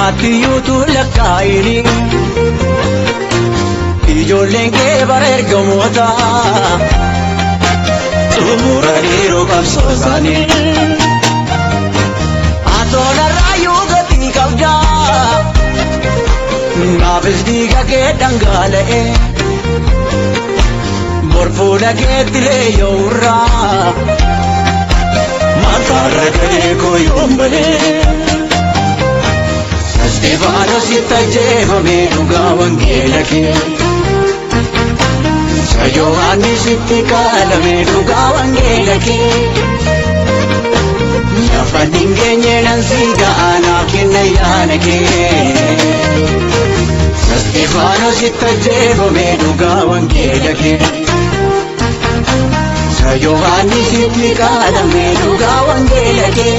Homaatti yuutuu lakkaa'ini. Ijoolleen kee bara ergamoota xumuraniiru qabsoo isaanii. Atoonarraa yoo gatii qabda, naafis dhiiga kee dhangala'e. Bor fuula keetti leeyyoorraa mataarra ga'ee koo yoon balee. Isxifaanos itti ajjeefame dhugaa wangeela kee. Yohaannis itti qaalame dhugaa wangeela kee. Lafa hin geenye nan si ga'a, naaf kenna yaada kee. Isxifaanos itti ajjeefame dhugaa wangeela kee. Yohaannis itti qaalame dhugaa wangeela kee.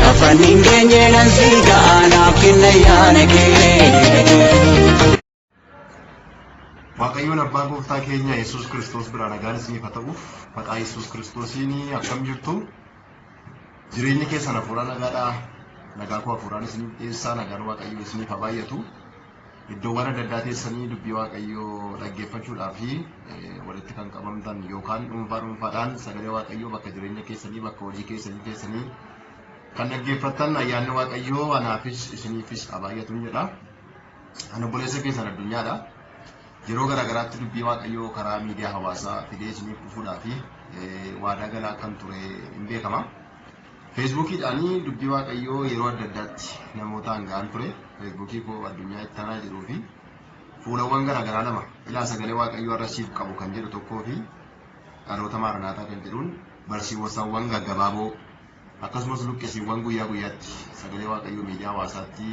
Lafa hin geenye nan si ga'a, naaf kenna yaada kee. Waaqayyoon Abbaa Gooftaa keenya Yesuus Kiristoos biraa nagaan isiniif haa ta'uuf. Maqaa Yesuus Kiristoosiin akkam jirtu? Jireenyi keessan hafuuraa nagaadhaa? Nagaa koo hafuuraan isiniif dhiyeessaa. Nagaan Waaqayyoo isiniif haa baay'atu. Iddoowwan adda addaa teessanii dubbii Waaqayyoo dhaggeeffachuudhaa fi walitti kan qabamtan yookaan dhuunfaa dhuunfaadhaan sagalee Waaqayyoo bakka jireenya keessanii, bakka hojii keessanii teessanii kan dhaggeeffattan, ayyaanni Waaqayyoo anaafis isiniifis haa baay'atu jedha. Ani obboleessa keessan Addunyaadha. Yeroo garaa garaatti dubbii Waaqayyoo karaa miidiyaa hawaasaa fidee isiniif dhufuudhaa fi waadaa galaa kan ture hin beekama. Feesbuukiidhaan dubbii Waaqayyoo yeroo adda addaatti namootaan ga'an ture. Feesbuukii koo Addunyaa Ittaanaa jedhuu fi fuulawwan garaa garaa lama, Ilaa Sagalee Waaqayyoo Har'a Siif Qabu kan jedhu tokkoo fi Dhaloota Maaranaataa kan jedhuun, barsiiwwan gaggabaaboo akkasumas luqqisiiwwan guyyaa guyyaatti sagalee Waaqayyoo miidiyaa hawaasaatti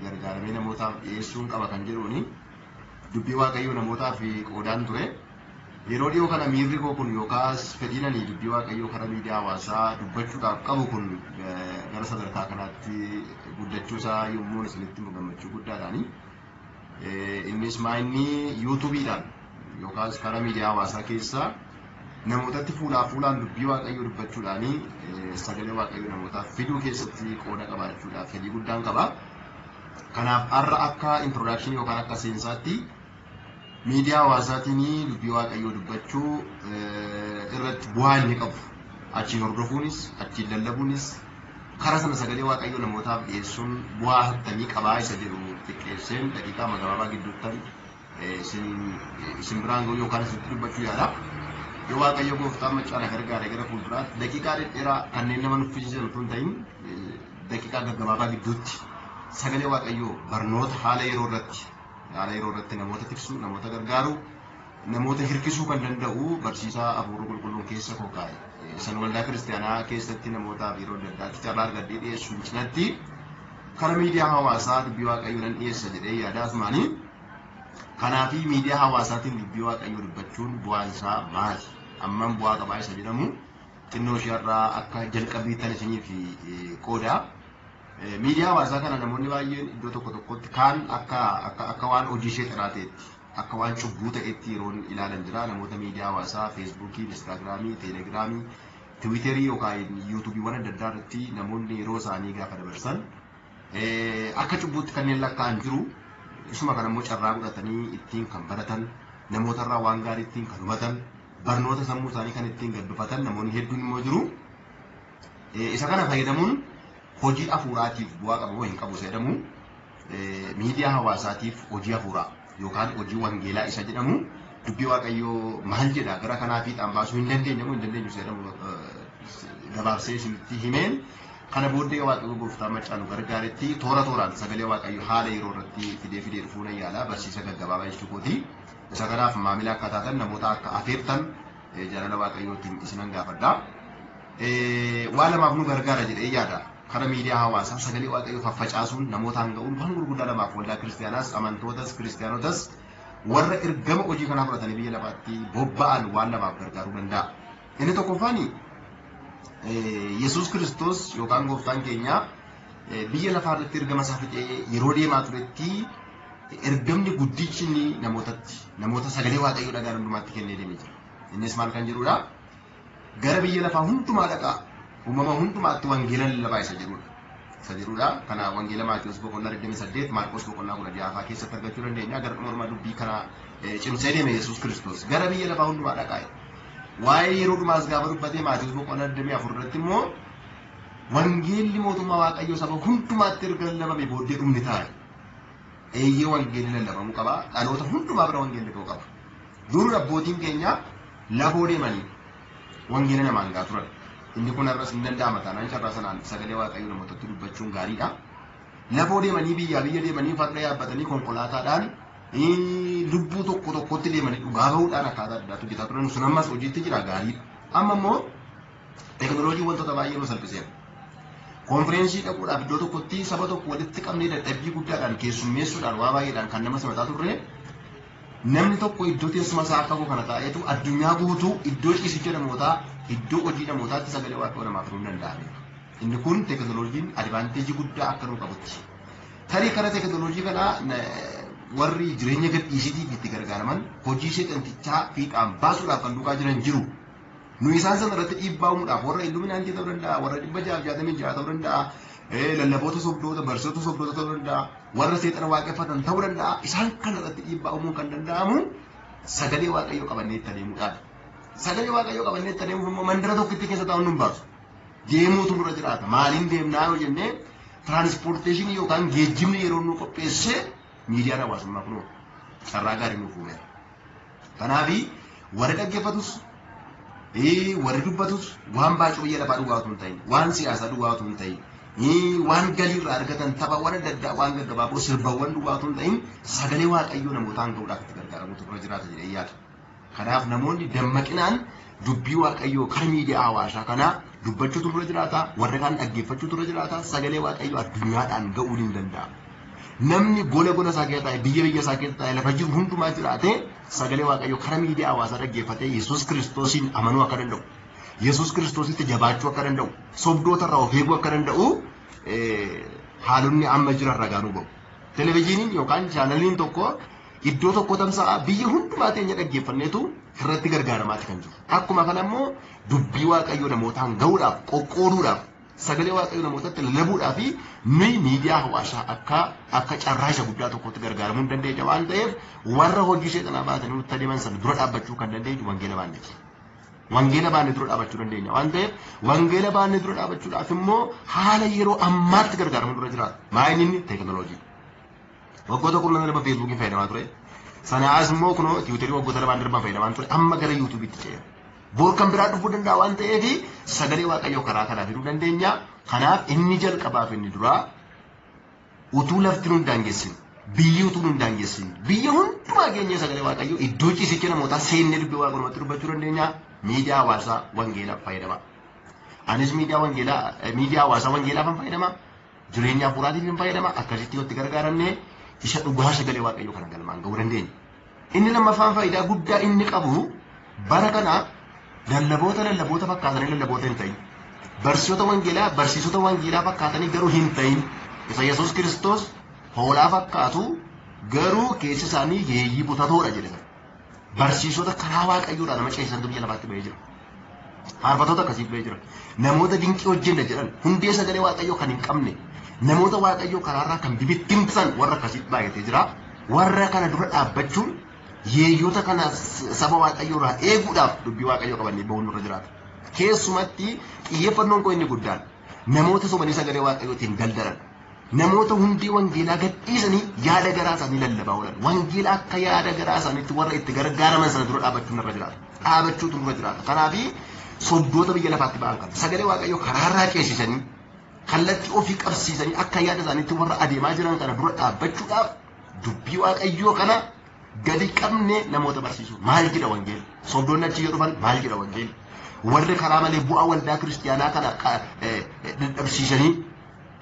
gargaaramee namootaaf dhiyeessuun qaba kan jedhuuni dubbii Waaqayyoo namootaaf qoodaan ture. Yeroo dhiyoo kana miirri koo kun yookaas fedhiin ani dubbii Waaqayyoo karaa miidiyaa hawaasaa dubbachuudhaaf qabu kun gara sadarkaa kanaatti guddachuusaa yommuu isinitti himu gammachuu guddaadhaani. Innis maa inni yuutuubiidhaan yookaas karaa miidiyaa hawaasaa keessaa namootatti fuulaa fuulaan dubbii Waaqayyoo dubbachuudhaani sagalee Waaqayyoo namootaaf fiduu keessatti qooda qabaachuudhaaf fedhii guddaan qaba. Kanaaf har'a akka introduction yookaan akka seensaatti miidiyaa hawaasaatiin dubbii Waaqayyoo dubbachuu irratti bu'aa inni qabu, achiin hordofuunis, achiin lallabuunis, karaa sana sagalee Waaqayyoo namootaaf dhiyeessuun bu'aa attamii qabaa isa jedhu xiqqeesseen daqiiqaa gabaabaa gidduuttan isin biraan ga'u yookaan isinitti dubbachuu yaala. Yoo Waaqayyo Gooftaan macaa na gargaare, gara fuulduraatti daqiiqaa dhedheeraa kanneen nama nuffisiisan utuu hin ta'in, daqiiqaa gaggabaabaa gidduutti sagalee Waaqayyoo barnoota haala yeroo irratti namoota tiksuu, namoota gargaaru, namoota hirkisuu kan danda'u barsiisaa Hafuurri Qulqulluun keessa koo kaa'e. San waldaa kiristaanaa keessatti namootaaf yeroo adda addaatti carraa argadhee dhiyeessuun cinatti karaa miidiyaa hawaasaa dubbii Waaqayyoo nan dhiyeessa jedhee yaada asumaanii. Kanaafi miidiyaa hawaasaatiin dubbii Waaqayyoo dubbachuun bu'aan isaa maali? Hammam bu'aa qabaa isa jedhamu xinnoo ishee irraa akka jalqabbiittan isiniif qooda. Miidiyaa hawaasaa kana namoonni baay'een iddoo tokko tokkotti kaan akka waan hojii ishee xiraa ta'etti, akka waan cubbuu ta'etti yeroon ilaalan jira. Namoota miidiyaa hawaasaa Feesbuukii, Instaagiraamii, Teelegiraamii, Tiwiiterii yookaan Yuutuubiiwwan adda addaa irratti namoonni yeroo isaanii gaafa dabarsan akka cubbuutti kanneen lakkaa'an jiru. Isuma kana immoo carraa godhatanii ittiin kan baratan, namootarraa waan gaarii ittiin kan hubatan, barnoota sammuu isaanii kan ittiin gabbifatan namoonni hedduun immoo jiru. Isa kana fayyadamuun hojii hafuuraatiif bu'aa qabu moo hin qabu isa jedhamu, miidiyaa hawaasaatiif hojii hafuuraa yookaan hojii wangeelaa isa jedhamu dubbii Waaqayyoo maal jedha, gara kanaa fiixaan baasuu hin dandeenye moo hin dandeenyu isa jedhamu gabaabsee isinitti himeen, kana booddee Waaqayyo Gooftaa macaa nu gargaaretti toora tooraan sagalee Waaqayyo haala yeroo irratti fidee fidee dhufuu nan yaala, barsiisa gaggabaabaa jechuu kooti. Isa kanaaf maamila akka taatan, namoota akka afeertan jaalala Waaqayyootiin isinan gaafadha. Waa lamaaf nu gargaara jedhee yaada. Kara miidiyaa hawaasaa sagalee Waaqayyoo faffacaasuun, namootaan ga'uun waan gurguddaa lamaaf waldaa kiristaanaas, amantootas, kiristaanotas, warra ergama hojii kanaa fudhatanii biyya lafaatti bobba'an waan lamaaf gargaaruu danda'a. Inni tokkoffaan, Yesuus Kiristoos yookaan Gooftaan keenya biyya lafaa irratti ergama isaa fixee yeroo deemaa turetti ergamni guddichi inni namootatti, namoota sagalee Waaqayyoo dhagaan hundumaatti kennee deemee jira. Innis maal kan jedhudha? "Gara biyya lafaa hundumaa dhaqaa, uumama hundumaatti wangeela lallabaa" isa jedhudha. Isa jedhudha. Kana Wangeela Maatiyus boqonnaa 28, Maarqos boqonnaa 16 keessatti argachuu dandeenya. Gara dhuma dubbii kana cimsee deeme Yesuus Kiristoos. Gara biyya lafaa hundumaa dhaqaa. Waa'ee yeroo dhumaas gaafa dubbatee Maatiyus boqonnaa 24 irratti immoo wangeelli mootummaa Waaqayyoo saba hundumaatti erga lallabame booddee dhumni taa'e. Eeyyee, wangeelli lallabamuu qaba. Dhaloota hundumaa bira wangeelli ga'uu qaba. Dur abbootiin keenya lafoo deemanii wangeela namaan gaa turan. Inni kun har'as hin danda'ama taanaan carraa sanaan sagalee Waaqayyoo namootatti dubbachuun gaariidha. Lafoo deemanii, biyyaa biyya deemanii, farda yaabbatanii, konkolaataadhaan lubbuu tokko tokkotti deemanii dhugaa bahuudhaan akkaataa adda addaatti hojjetaa turan. Sun ammas hojiitti jira, gaariidha. Amma immoo teekinooloojii wantoota baay'ee nu salphiseera. Konfireensii dhaquudhaaf iddoo tokkotti saba tokko walitti qabnee dadhabbii guddaadhaan keessummeessuudhaan waa baay'eedhaan kan nama simataa turre, namni tokko iddoo teessuma isaa akka kana taa'eetu addunyaa guutuu iddoo ciisicha namootaa, iddoo hojii namootaatti sagalee Waaqayyoo namaaf fiduu danda'ameera. Inni kun teekinooloojiin advantage guddaa akka nu qabutti. Tarii karaa teekinooloojii kanaa warri jireenya gadhiisiitiif itti gargaaraman, hojii seexantichaa fiixaan baasuudhaaf kan duukaa jiran jiru. Nu isaan sana irratti dhiibbaa uumuudhaaf, warra Illuminaantii ta'uu danda'a, warra 666 ta'uu danda'a, lallaboota sobdoota, barsiisota sobdoota ta'uu danda'a, warra seexana waaqeffatan ta'uu danda'a. Isaan kana irratti dhiibbaa uumuun kan danda'amu sagalee Waaqayyoo qabannee itti adeemuudhaan. Sagalee Waaqayyoo qabannee itti adeemuuf immoo mandara tokkitti keessa taa'uun nu hin baasu. Deemuutu nurra jiraata. Maaliin deemnaa yoo jennee, transportation yookaan geejjibni yeroo nu qopheessee miidiyaan hawaasummaa kunoo carraa gaarii nuuf uumeera. Kanaafi warri dhaggeeffatus, warri dubbatus waan baacoo biyya lafaa dhugaa otoo hin ta'in, waan siyaasaa dhugaa otoo hin ta'in, waan galiirraa argatan, taphawwan adda addaa, waan gaggabaaboo, sirbawwan dhugaa otoo hin ta'in, sagalee Waaqayyoo namootaan ga'uudhaaf itti gargaaramuutu irra jiraata jedhee yaada. Kanaaf namoonni dammaqinaan dubbii Waaqayyoo karaa miidiyaa hawaasaa kanaa dubbachuutu irra jiraata, warra kaan dhaggeeffachuutu irra jiraata, sagalee Waaqayyoo addunyaadhaan ga'uun hin danda'amu. Namni gola gola isaa keessa taa'e, biyya biyya isaa keessa taa'e, lafa jiru hundumaa jiraate, sagalee Waaqayyoo karaa miidiyaa hawaasaa dhaggeeffatee Yesuus Kiristoosiin amanuu akka danda'u, Yesuus Kiristoositti jabaachuu akka danda'u, sobdoota irraa of eeguu akka danda'u haalonni amma jiran ragaa nu ba'u. Televezyiiniin yookaan chaanaliin tokko iddoo tokko tamsa'a, biyya hundumaa teenya dhaggeeffanneetu irratti gargaaramaati kan jiru. Akkuma kana immoo dubbii Waaqayyoo namootaan ga'uudhaaf, qoqqooduudhaaf, sagalee Waaqayyoo namootatti lallabuudhaa fi nuyi miidiyaa hawaasaa akka carraa isa guddaa tokkotti gargaaramuu hin dandeenya waan ta'eef, warra hojii seexanaa baatanii nutti adeeman sana dura dhaabbachuu kan dandeenyu wangeela baanneeti. Wangeela baannee dura dhaabbachuu dandeenya waan ta'eef, wangeela baannee dura dhaabbachuudhaaf immoo haala yeroo ammaatti gargaaramuu dura jiraata. Maayini inni teekinooloojii. Waggoota 12 Feesbuukiin fayyadamaa ture. Sanaas immoo kunoo Tiwiiterii waggoota 2 darban fayyadamaa ture. Amma gara Yuutuubiitti ce'eera. Bor kan biraa dhufuu danda'a waan ta'eef, sagalee Waaqayyoo karaa kanaa fiduu dandeenya. Kanaaf inni jalqabaaf inni duraa, utuu lafti nu hin daangessin, biyyi utuu nu hin daangessin, biyya hundumaa keenya sagalee Waaqayyoo iddoo ciisicha namootaa seennee dubbii Waaqayyoo namatti dubbachuu dandeenya. Miidiyaa hawaasaa wangeelaaf fayyadama. Anis miidiyaa wangeelaa, miidiyaa hawaasaa wangeelaaf hin fayyadama. Jireenya hafuuraatiif hin fayyadama. Akkasitti yoo itti gargaaramne isa dhugaa sagalee Waaqayyoo kana galmaan ga'uu dandeenya. Inni lammaffaan faayidaa guddaa inni qabu, bara kana lallaboota lallaboota fakkaatanii lallaboota hin ta'in. Barsiisota wangeelaa barsiisota wangeelaa fakkaatanii garuu hin ta'in. Isa Yesuus Kiristoos hoolaa fakkaatu garuu keessi isaanii yeeyyii butatoodha jedhe. Barsiisota karaa Waaqayyoodhaa nama ceesisantu biyya lafaatti ba'ee jira. Faarfattoota akkasii ba'ee jira. Namoota dinqii hojjenna jedhan, hundee sagalee Waaqayyoo kan hin qabne, namoota Waaqayyoo karaarraa kan bibittimsan warra akkasii baay'atee jira. Warra kana dura dhaabbachuun, yeeyyota kana saba Waaqayyoo irraa eeguudhaaf dubbii Waaqayyoo qabannee bahuun nurra jiraata. Keessumatti xiyyeeffannoon koo inni guddaan namoota sobanii sagalee Waaqayyootiin daldalan, namoota hundee wangeelaa gadhiisanii yaada garaa isaanii lallabaa oolan, wangeela akka yaada garaa isaaniitti warra itti gargaaraman sana dura dhaabbachuun nurra jiraata. Dhaabachuutu nurra jiraata. Kanaafi sobdoota biyya lafaatti ba'an kana sagalee Waaqayyoo karaarraa ceesisanii, kallattii ofii qabsiisanii, akka yaada isaaniitti warra adeemaa jiran kana dura dhaabbachuudhaaf dubbii Waaqayyoo kana gadi qabne namoota barsiisu. Maal jedha wangeelli? Sobdoonni achi yoo dhufan maal jedha wangeelli? Warri karaa malee bu'aa waldaa kiristiyaanaa kana dadhabsiisanii,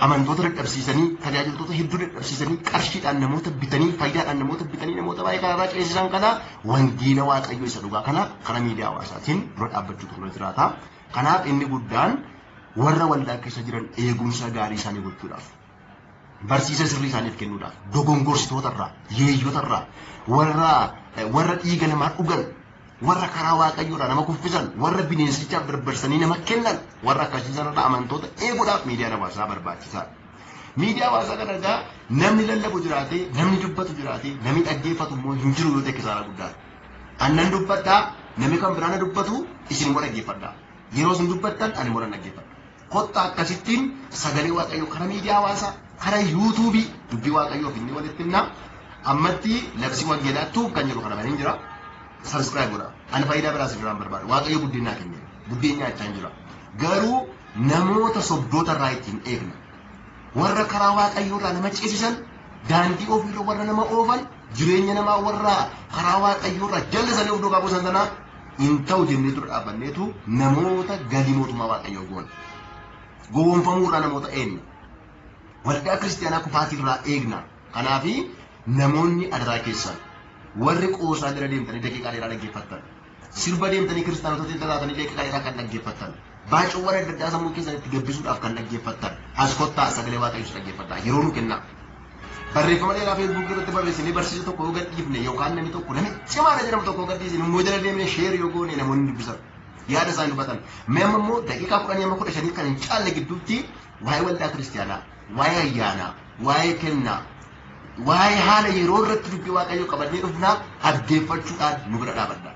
amantoota dadhabsiisanii, tajaajiltoota hedduu dadhabsiisanii, qarshiidhaan namoota bitanii, fayyaadhaan namoota bitanii, namoota baay'ee karaarraa ceesisan kana wangeela Waaqayyoo isa dhugaa kana karaa miidiyaa hawaasaatiin dura dhaabbachuutu nurra jiraata. Kanaaf inni guddaan warra waldaa keessa jiran eegumsa gaarii isaanii gochuudhaaf, barsiisa sirrii isaaniif kennuudhaaf, dogongorsitoota irraa, yeeyyota irraa, warra dhiiga namaa dhugan, warra karaa Waaqayyoodhaa nama kuffisan, warra bineensichaaf darbarsanii nama kennan, warra akkasii sanarraa amantoota eeguudhaaf miidiyaan hawaasaa barbaachisaadha. Miidiyaa hawaasaa kana egaa namni lallabu jiraatee, namni dubbatu jiraatee, namni dhaggeeffatu immoo hin jiru yoo ta'e kisaaraa guddaadha. Annan dubbadhaa, namni kan biraan dubbatu isin immoo dhaggeeffadhaa. Yeroo isin dubbattan ani immoo nan dhaggeeffadha. Kottaa akkasittiin sagalee Waaqayyoo karaa miidiyaa hawaasaa, karaa yuutuubii dubbii Waaqayyoof inni walitti himna. Ammatti Labsii Wangeelaa Tube kan jedhu kana baneen jira. Subscribe godha. Ani faayidaa biraas irraan barbaada. Waaqayyo buddeen naa kenneera. Buddeen nyaachaa hin jira. Garuu namoota sobdoota irraa ittiin eegna. Warra karaa Waaqayyoo irraa nama ceesisan, daandii ofiirra warra nama oofan, jireenya namaa warra karaa Waaqayyoo irraa jallisanii of duukaa buusan sanaa hin ta'u jennee dura dhaabbanneetu namoota galii mootummaa Waaqayyoo goona. Gowwoomfamuu irraa namoota eegna. Waldaa kiristiyaanaa kufaatii irraa eegna. Kanaaf namoonni adaraa keessan warri qoosaa jala deemtanii daqiiqaa dheeraa dhaggeeffattan, sirba deemtanii kiristaanota taatanii daqiiqaa dheeraa kan dhaggeeffattan, baacoowwan adda addaa sammuu keessan itti gabbisuudhaaf kan dhaggeeffattan, as kottaa sagalee Waaqayyoos dhaggeeffadhaa, yeroo nu kennaa. Barreeffama dheeraa feesbuukii irratti barreessinee barsiisa tokko yoo gadhiifne yookaan namni tokko namni cimaadha jedhamu tokko yoo gadhiisne immoo jala deemnee sheer yoo goone namoonni dubbisan. Yaada isaanii dubbatan. Mee amma immoo daqiiqaa 10 amma 15 kan hin caalle gidduutti waa'ee waldaa kiristiyaanaa, waa'ee ayyaanaa, waa'ee kennaa, waa'ee haala yeroo irratti dubbii Waaqayyoo qabannee dhufnaa dhaggeeffachuudhaan nu bira dhaabadha.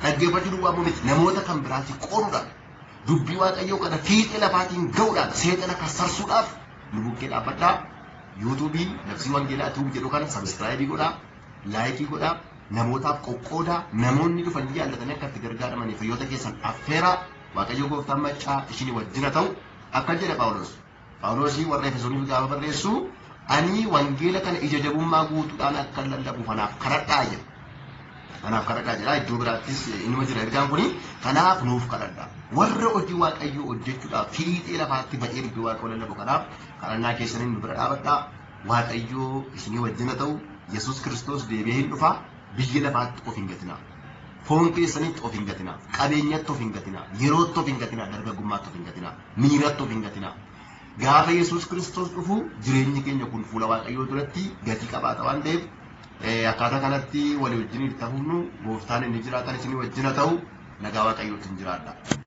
Dhaggeeffachuu duwwaa immoo miti, namoota kan biraatti qooduudhaan dubbii Waaqayyoo kana fiixee lafaatiin ga'uudhaan seexana kassarsuudhaaf nu bukkee dhaabbadhaa. Yuutuubii Labsii Wangeelaa Tuub jedhu kana sabiskiraayibii godhaa, laayikii godhaa, namootaaf qoqqoodaa, namoonni dhufanii jaallatanii akka itti gargaaramaniif hiriyoota keessan affeeraa. Waaqayyo gooftaan maccaa isin wajjina ta'u. Akka jedha Phaawulos. Phaawulosii warra Efesooniif gaafa barreessu ani wangeela kana ija jabummaa guutuudhaan akka lallabuuf anaaf kadhadhaa jedha. Anaaf kadhadhaa jedha. Iddoo biraattis inuma jira ergaan kuni. Kanaaf nuuf kadhadhaa. Warra hojii Waaqayyoo hojjechuudhaaf fiixee lafaatti ba'ee dubbii Waaqayyoo lallabu kanaaf kadhannaa keessaniin nu bira dhaabadhaa. Waaqayyoo isinii wajjina ta'u. Yesuus Kiristoos deebi'ee hin dhufa. Biyya lafaatti of hin gatinaa. Foon keessanitti of hin gatinaa. Qabeenyatti of hin gatinaa. Yerootti of hin gatinaa. Dargaggummaatti of hin gatinaa. Miiratti of hin gatinaa. Gaafa Yesuus Kiristoos dhufu jireenyi keenya kun fuula Waaqayyoo duratti gatii qabaata waan ta'eef akkaataa kanatti walii wajjin itti hafufnu. Gooftaan inni jiraatan isinii wajjina ta'u. Nagaa Waaqayyootiin jiraadha.